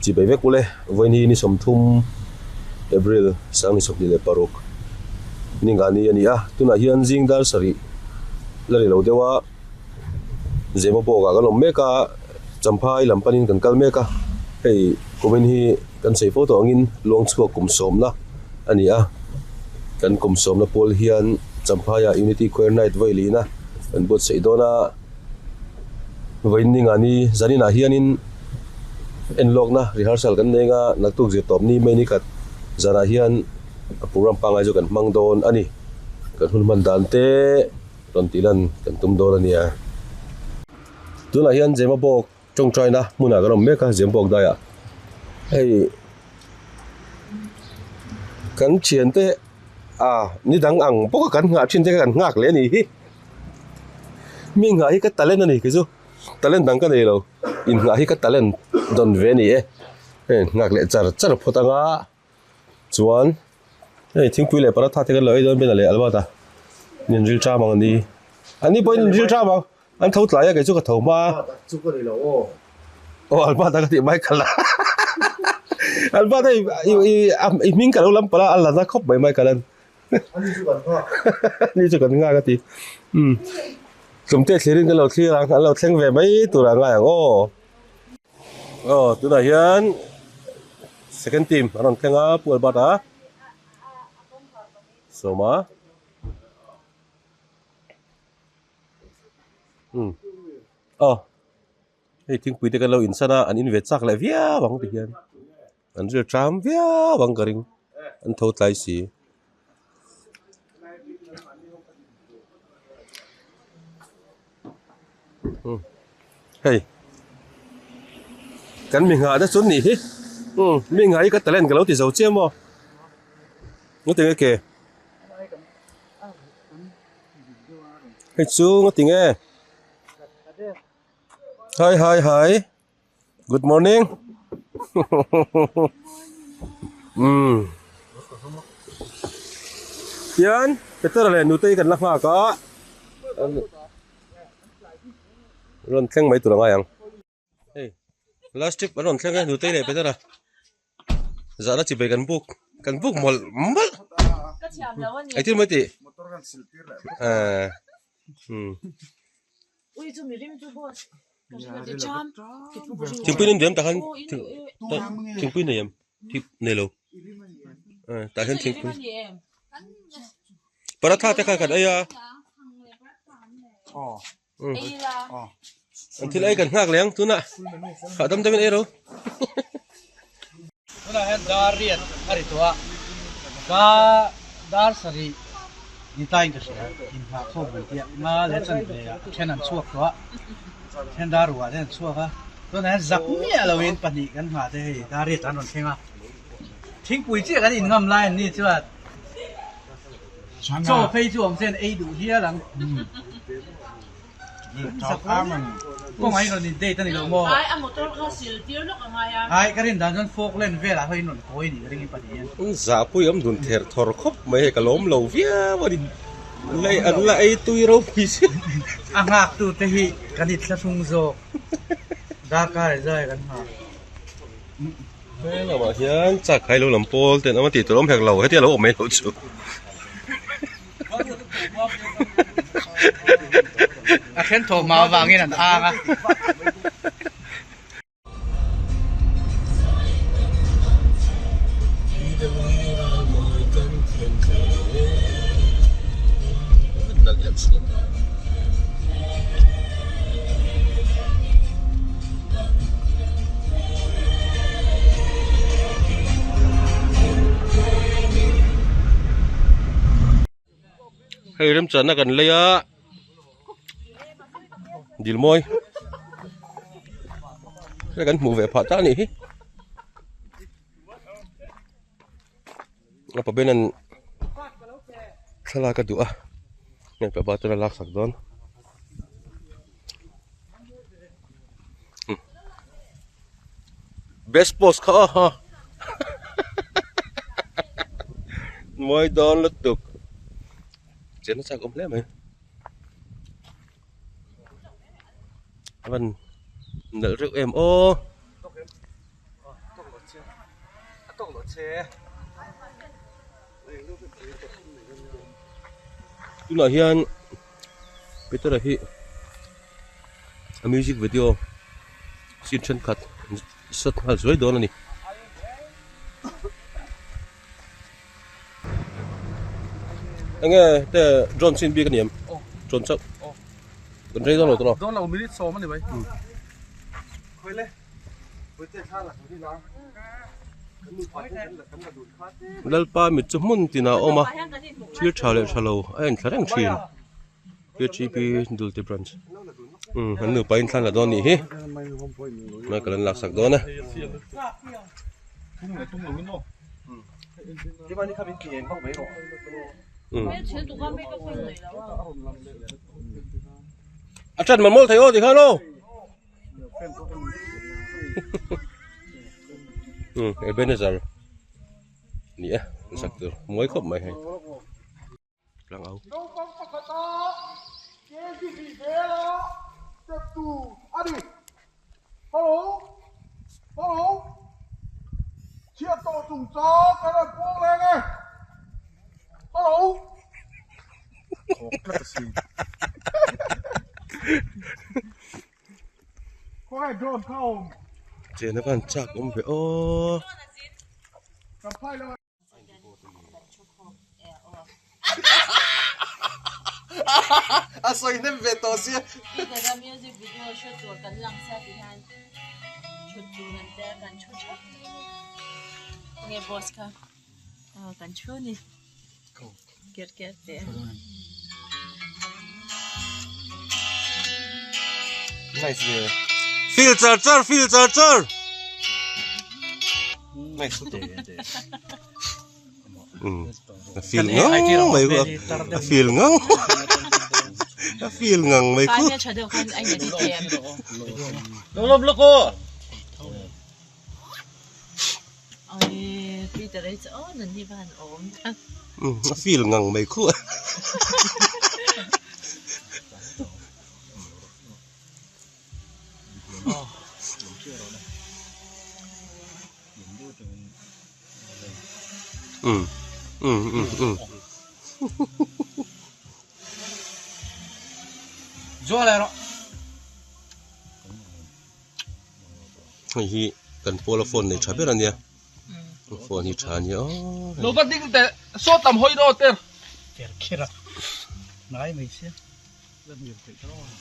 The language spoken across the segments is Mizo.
Chibai vek ule, vawiin ni 30 April 2026 ninga ni a ni a, tunah hian zing dar sarih la ri lo deuh a, Zema bawkah kan awm mek a, Champhai lam panin kan kal mek a, hei kumin hi kan sawi fo tawh angin Luangchhuak kum sawmna a ni a, kan kum sawmna pawl hian Champhaiah Unity Choir Night vawi lihna kan buatsaih dawn a. Vawiin ninga ni zaninah hianin en lawkna rehearsal kan nei anga naktuk zir tawp ni mai ni khat zanah hian a program pangngai chu kan hmang dawn a ni. Kan hun hman dan te rawn tih lan kan tum dawn a nia. Tunah hian Zemabawk tawngtaina hmunah kan awm mek a Zemabawk daiah hei kan thiante a ni dang ang bawka kan nghah thin te kha kan nghak leh a nih hi. Mi nghah hi ka talent a ni kei chu talent dang ka nei lo in nghah hi ka talent dawn ve a ni e hei nghak leh char char phawt anga chuan hei thingpui leh paratha te kan lo ei dawn bena leh albert a nin ril ṭam ang ani ani pawhin in ril ṭam ang an tho tlai a kei chu ka tho hma aw albert a ka tih mai khalh a albert hei i hming ka lo lam palh a a la na khawp mai mai khalh a. Ni chu kan nghak a ti. Umm. Tlumte thlirin kan lo thlir ang, an lo thleng ve mai tur ah ngai ang aw. Aw tunah hian second team an rawn thleng a Pu Albert a Sawma. Umm. Aw. Hei thingpui te kan lo insan a, an in ve chak leh viau ang ti hian. An ril tram viau ang ka ring an tho tlai si. Hei kan mi nghah te chu nih hi mi nghah hi ka talent ka lo ti zo chiah maw ngaw tinge ke hei chu ngaw tinge Hi hi hi good morning umm hian Petera leh Nutei kan la nghak a rawn thleng mai tur a ngai ang hei last trip an rawn thleng e Nutei leh Petera zahna chibai kan buk kan buk mawlh mawlh engtin maw tih eh umm. Thingpui nem diam tah khan thingpui nei em nei lo tah hian thingpui paratha te kha kan ei a an thil ei kan nghak leh ang tunah hahdam deuhin ei ro. Tunah hian dar riat a ri tawh a, ka dar sarih ni tain ka hria, inhmah khawp ve tih a, nga leh chan ve ah then an chhuak tawh a, then dar ruah te an chhuak a, tunah hian zak miah loin pahnih kan nghah te hei dar riat an rawn thleng a, thingpui chiah kan inngam lai an ni chuan chaw phei chu awm se an ei duh hial ang. Kawngah in rawn in date a ni lo maw? Ai a motor kha sil tir lawk a ngai a. Ai ka rin dan chuan Falkland velah khan in rawn kawi a ni ka ring in pahnih hian. An zahpui awm dun ther thawr khawp mai hei ka lawm lo viau a ni. An la ei tui ropui si. A nghak tu te hi kan i thlahrung zawk. Darkar e zai kan nghak. He lamah hian chak khai lo lam pawl ten awm a tih tur awm hek lo hetia lo awm mai loh chu. A then thawh hma avangin an ang a. Hei remchanna kan lei a dil mawi hei kan hmuh ve phah ta a nih hi a pa ben an thlalak a duh a hei pa chuan a laksak dawn. Best post kha aw ha mawi dawn lutuk chen a chak awm hle mai a van nalh reuh em aw. Tunah hian Petera hi a music video scene thenkhat shot nghal zuai dawn a ni. Enge te drone chin bik a ni em? Drone chauh. Kan rei dawn lo tawh lo. Dawn lo minute sawm a ni mai. Lalpa mit chu hmun tinah a awm a thil tha leh tha lo a enthla reng thin P_H_E_P Dulte branch umm an nupa in thlan la dawn nih hi Michael an laksak dawn e. A ṭan malh mawlh thei aw tikhan aw. Um Ebenezer ni e zak tur mawi khawp mai hei tlang au. Naupang pakhata KZ hnih vela step tu a ni. Hello Hello Chhiat tawh chungchang kan rawn puang leng e. Hello. Chena khan chak awm ve aw. A sawi hnem ve tawh sia. Nice ve. Feel char char feel char char. Nice te te. Um. A feel ngang mai ku. A feel ngang. A feel ngang mai ku. Lom loko. A feel ngang mai khuh a. Um um um um. Hei hi kan pawla phone nei tha ber a nia phone hi tha a nia aw. Lo va ding teh saw tam hawi daw ter. Ter kher a ngai mai sia la hmel theih ta lo ang.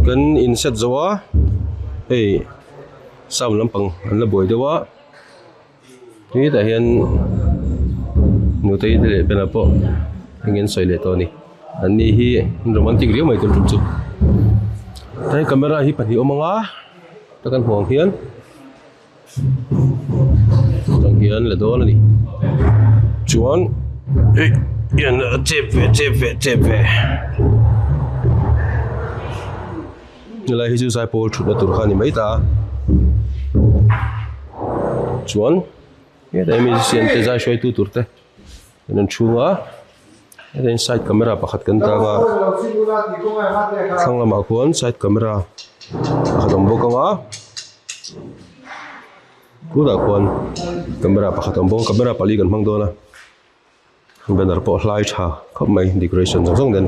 Kan in set zo a hei sound lampang an la buai deuh a hetah hian nutei te leh bena pawh eng an sawi leh tawh a ni an ni hi romantic riau mai tur chu he camera hi pahnih awm ang a ta kan hmuh ang hian tang hian la dawn a ni chuan eih hian a chep ve chep ve chep ve helai hi chu zaipawl thutna tur kha a ni mai ta a chuan hetah hian musician te zai hruaitu tur te an rawn chhung a hetah hian side camera pakhat kan tang a thlang lamah khuan side camera pakhat a awm bawk ang a tunah khuan camera pakhat a awm bawk a camera pali kan hmang dawn a banner pawh hlai tha khawp mai decoration zawng zawng nen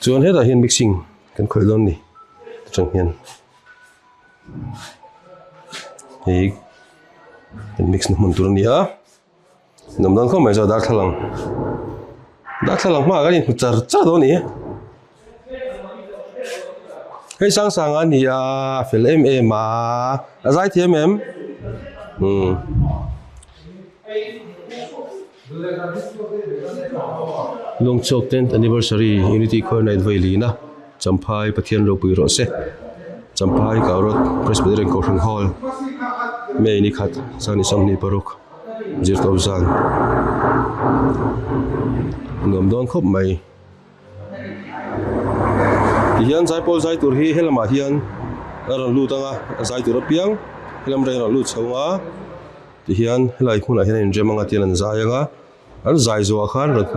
chuan hetah hian mixing kan khawih dawn a ni atang hian hei kan mix na hmun tur a ni a. Nuam dawn khawp mai chu a darthlalang darthlalang hmaah kan inhmu char char dawn a ni hei sang sang a ni a a fel em em a a zai thiam em umm Lawngchawk tenth anniversary unity choir night vawi lin a Champhai Pathian ropui rawh se Champhai Kaurot Presbyterian Kohhran Hall May ni khat sangni 26. Zirtawp zan nuam dawn khawp mai tihian zaipawl zai tur hi helamah hian a rawn lut ang a zai tur apiang helam atangin a rawn lut chho ang a. Tihian helai hmunah hian an inrem anga tihian an zai anga an zai zawhah khan rawn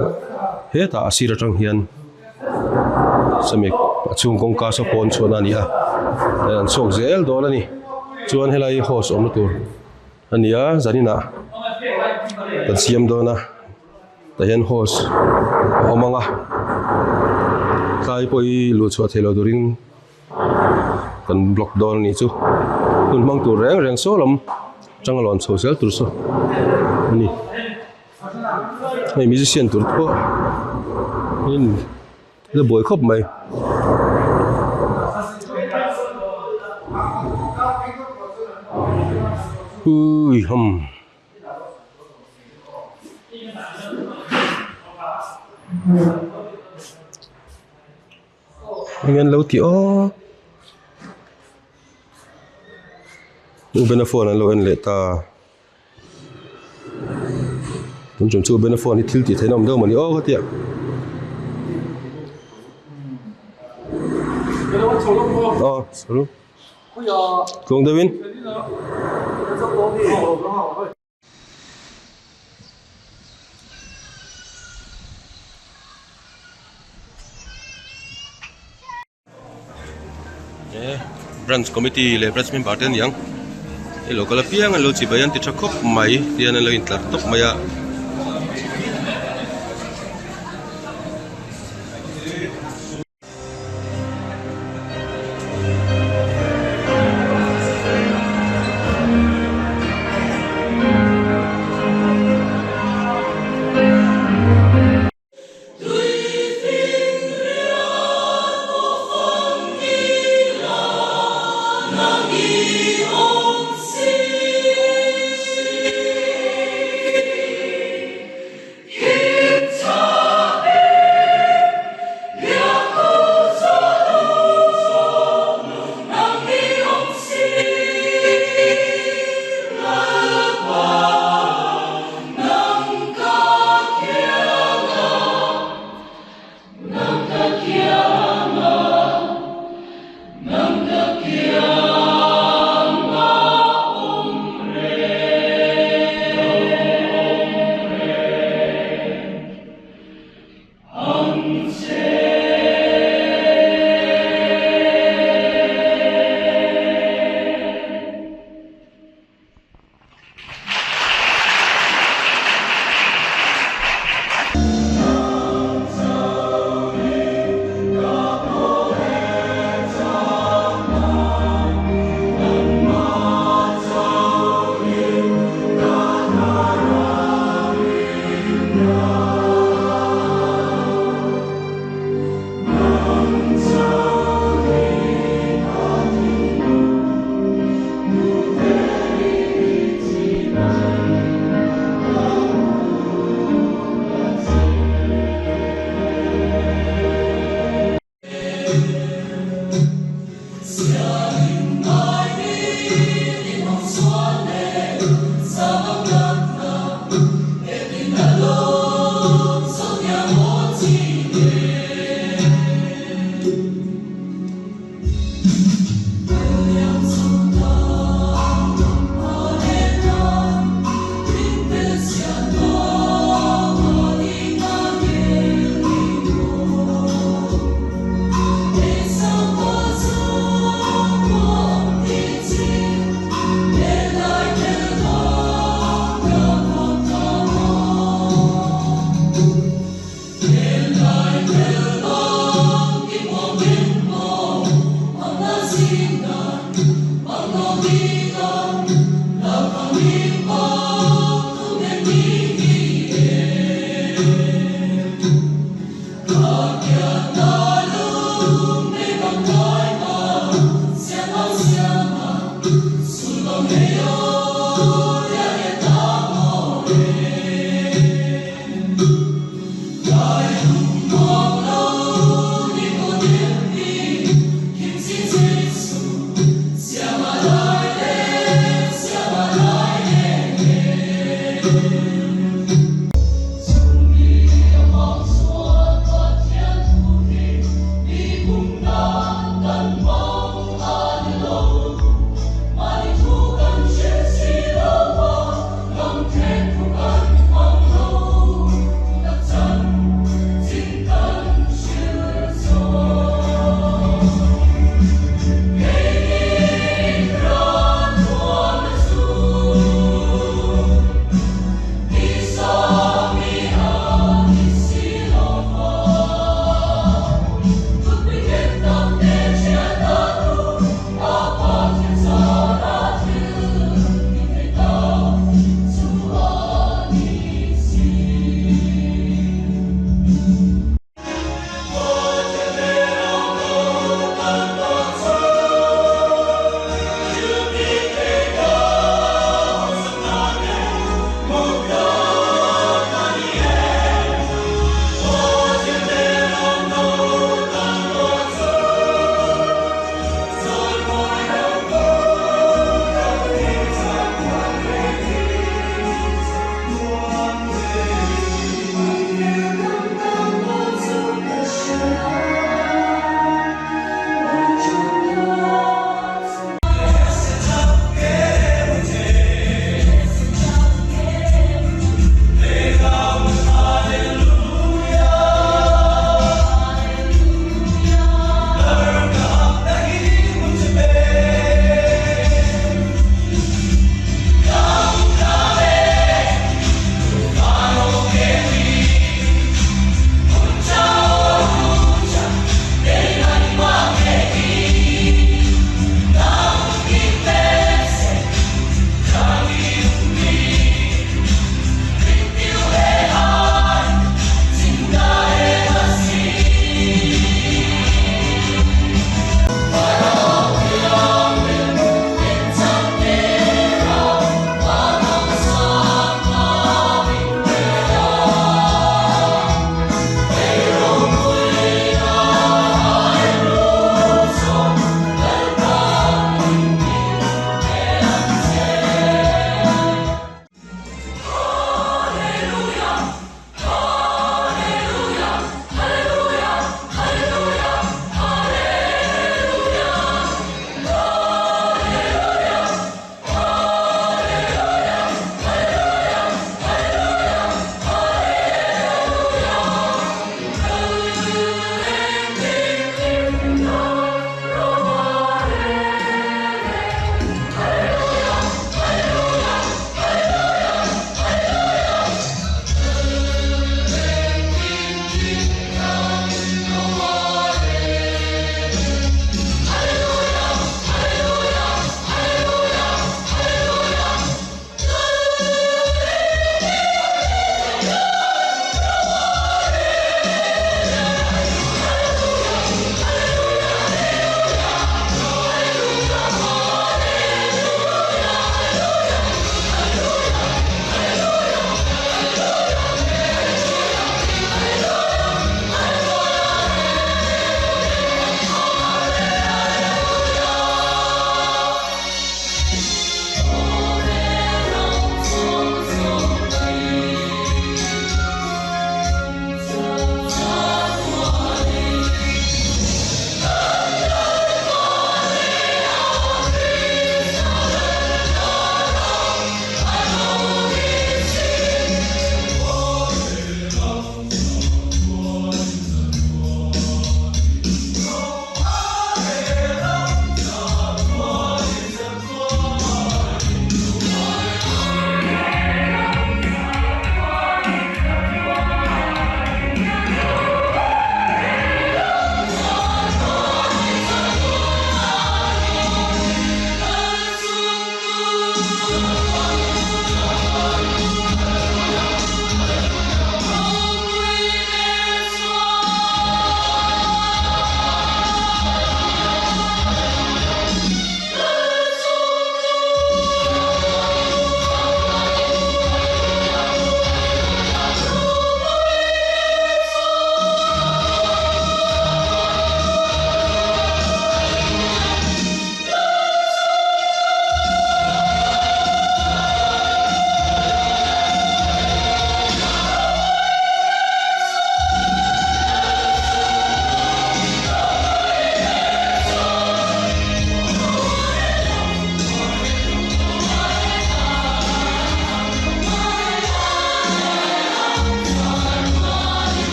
hetah a sir atang hian sawmi a chhung kawngka saw pawn chhuahna a ni a an chhuak zel dawn a ni chuan helai host awmna tur a ni a zaninah kan siam dawn a tah hian host a awm ang a tlai pawh hi luh chhuah theih loh turin. Kan block dawn a nih chu hun hmang tur reng reng saw lam atanga lawn chho zel tur saw a ni hei musician tur te pawh in la buai khawp mai. Ui ham. Eng an lo ti aw U Bena phone an lo en leh ta tun tum chu U Bena phone hi thil tih theih na awm deuh mawni aw ka tia. Aw sorry tluang deuhin. Branch committee leh branch member te aniang hei lo kal apiang an lo chibai an ti tha khawp mai tihian an lo intlar tawp mai a.